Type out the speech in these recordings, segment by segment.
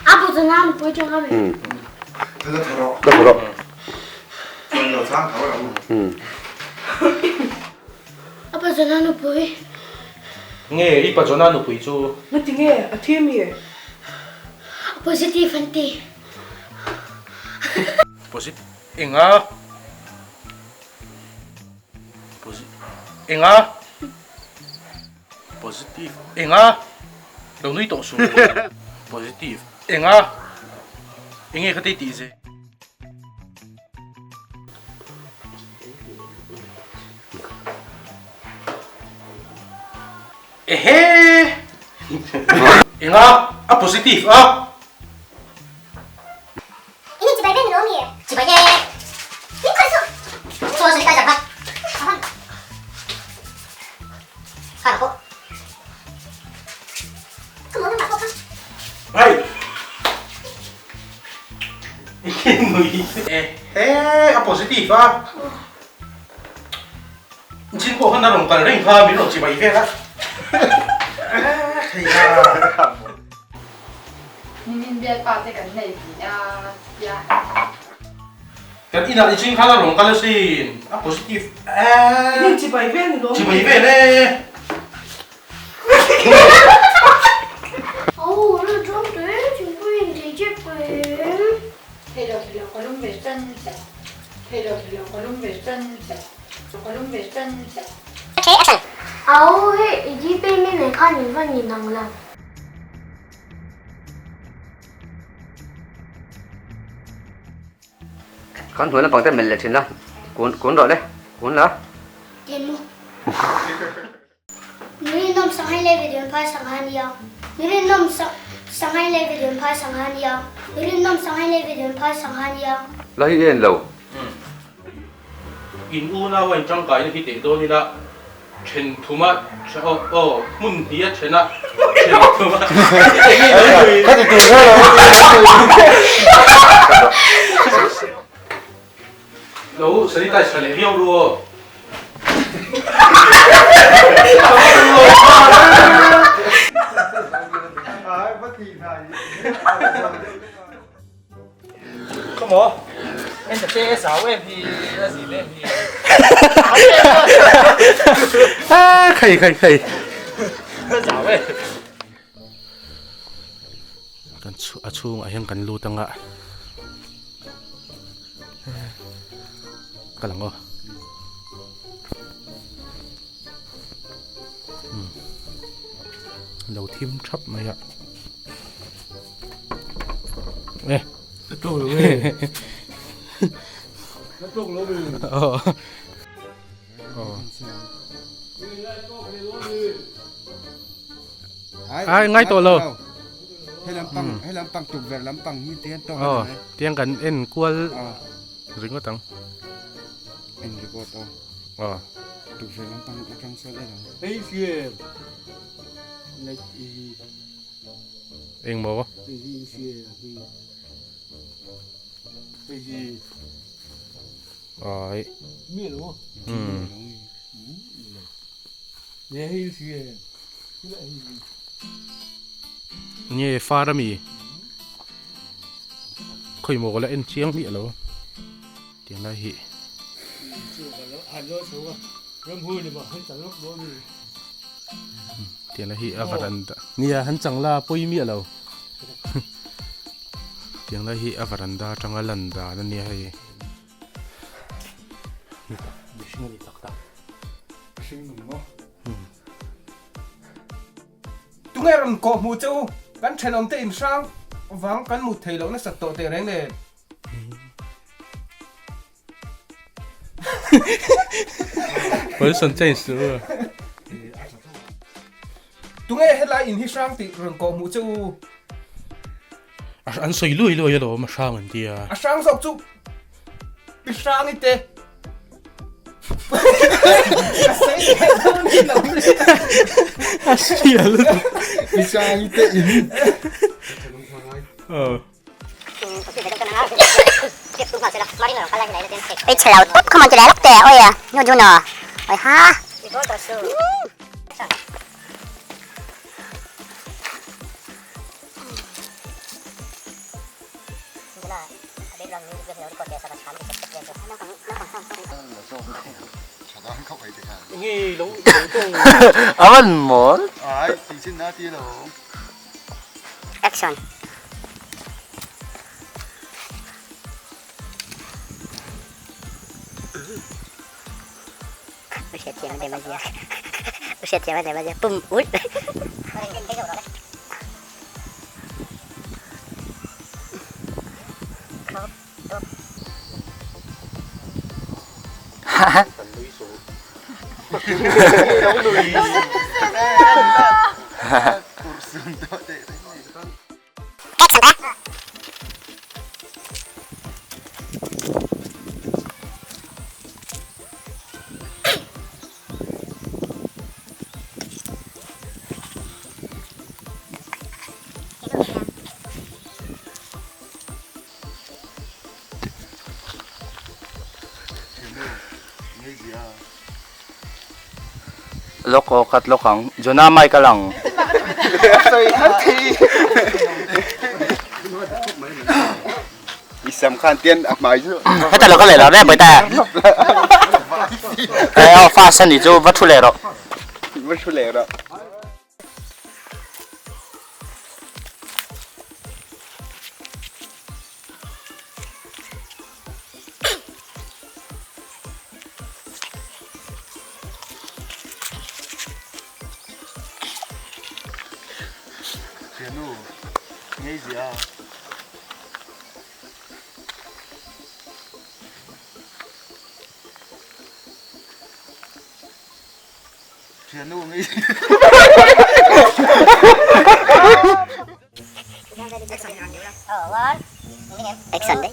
A bu chu nan pui tang a mi. A pa Jonah nupui. Nge i pa Jonah nupui chu? Ngati nge a thi mi? A positive an ti. Positive enga? Enga? Positive enga lo nui tawh suh Positive enga enge ka tei tih ze. Ehe enga a positive a. Ehe a positive a chin pawh khan a rawn kal reng kha min rawn chibai vel a Nimin bialpa te kan nei tih a tia. Kan inah i ching khan a rawn kal asin, a positive ee. Ni chibai vel ni lawm. Chibai vel e. Aw la chuang teh thingpui in thei chep em. Thei lo thei lo ka lum ve tan chiah Thei lo thei lo ka lum ve tan chiah Ka lum ve tan chiah. Aw hei i gpay mi nei khan in va ni nang lo. Kan hnuai lampang te melh leh thin la, kun kun rawh le, kun la. Tian mu. Nuri nawm sanghai lei ve dawn phai sangha nia. Nuri nawm sanghai lei ve dawn phai sangha nia. Nuri nawm sanghai lei ve dawn phai sangha nia. La hi en lo. In unau a in tangkaina hi teh dawn ila then thuma aw aw hmun hnih a then a then thuma lo sanitize tha leh viau ru aw. Come on. Em ta che sao em hi a gì em hi. À, khei khei khei. Sao em. Kan a chhungah hian kan lut anga. Ka lang aw. Lo thim thap mai a. E. Tluk lo e. Tluk lo mi. Ờ. Ờ. Ai ngai tawh lo. Hei lampang, hei lampang tukverh lampang hi tiang tawk a ni. Tiang kan en kual ringawt ang. En record aw. Aw. Tukverh lampang atang sawn en ang. Hei hriam. Like i. Eng maw? Hei hi hriam hei. Hei hi. Ai. Mi lo. Hmm. Nge hei hriam. Nge far ami? Khawi maw ka la en chiang miah lo tiang lai hi. Tiang lai hi a varanda nia han chang la pawi miah lo tiang lai hi a varanda atanga lan dan ania hei. Mihring a ni tak tak. Mihring nung maw? Tunge rawn kawh hmu che u, kan thenawm te in hrang vang kan mut thei loh nasat tawh teh reng nen. Position change chu. Tunge helai in hi hrang tih rawn kawh hmu che u. An sawi luai luai alawm a hrang an ti a. A hrang zawk chu pi hrangi te. A sia lutuk. Pi hrangi te in. Ei chhe lo tawp kha man chu leh lawk teh oi a nu Juno oi ha. Avan mawl. Action. Pum út. Lawk aw cut lawk ang Jonah mic a lang. Heta lo ka leh lo rep ta. He aw fast ani chu va thu leh rawh. Va thu leh rawh. Action đấy.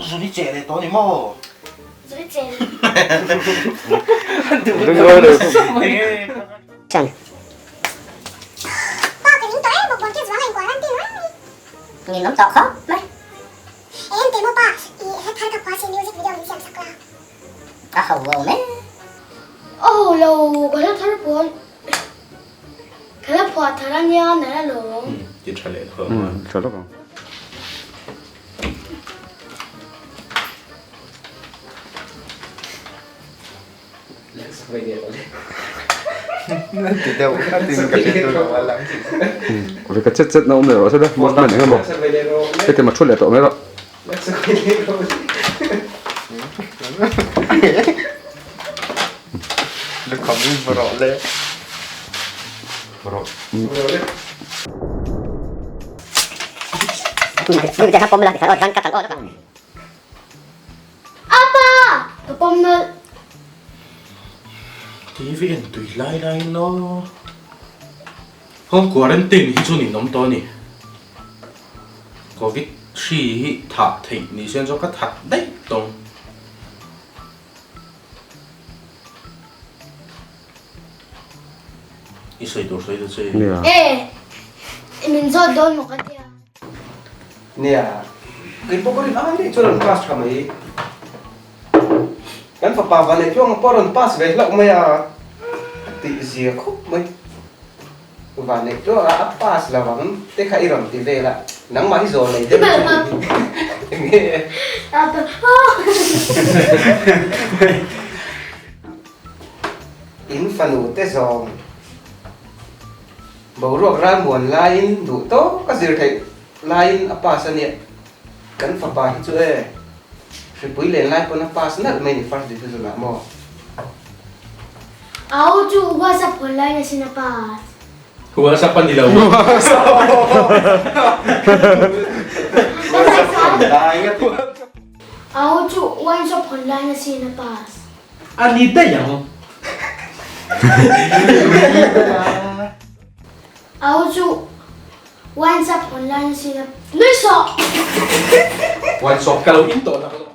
Zun i cheh leh tawh a ni maw? Zun i cheh. Aw lo ka hla thar pawn ka hla phuah thar a nia nalh alawm. Ti tha leh hlawm a. Tha lawk ang. Ve ka chet chet na awm leh rawh se le movement eng emaw heti ma thu leh tawh mai rawh. Apa! Ka pawm nawlh. TV en tui lai laiin aw. Home quarantine hi chu ninawm tawh a ni. Covid hri hi thah theih ni se chuan ka that daih tawng. I sawi tur sawi ta che. E! Min zawt dawn maw ka tia. Nia, kei pawh ka rin ai daih chuan an pass tha mai. Kan fapa va neih tluang pawh a rawn pass ve hlauh mai a, a tih zia khawp mai. Va neih tluang a, a pass lo ang te kha i rawn ti vel a, nangmah hi zawl nei deuh chu ni enge? In fanu te zawng. Boruak ralmuan laiin duh tawk a zir theih laiin a pass a nia. Kan fapa hi chu e, hripui len lai pawn a pass nalh mai ni first division ah maw? Au chu WhatsApp online asin a pass. WhatsApp a ni lo. Au chu one shop online a sin a pass. A ni daih ang. Au chu one shop online a sin a nui sawh. One shop ka lo in tawh na ka lo.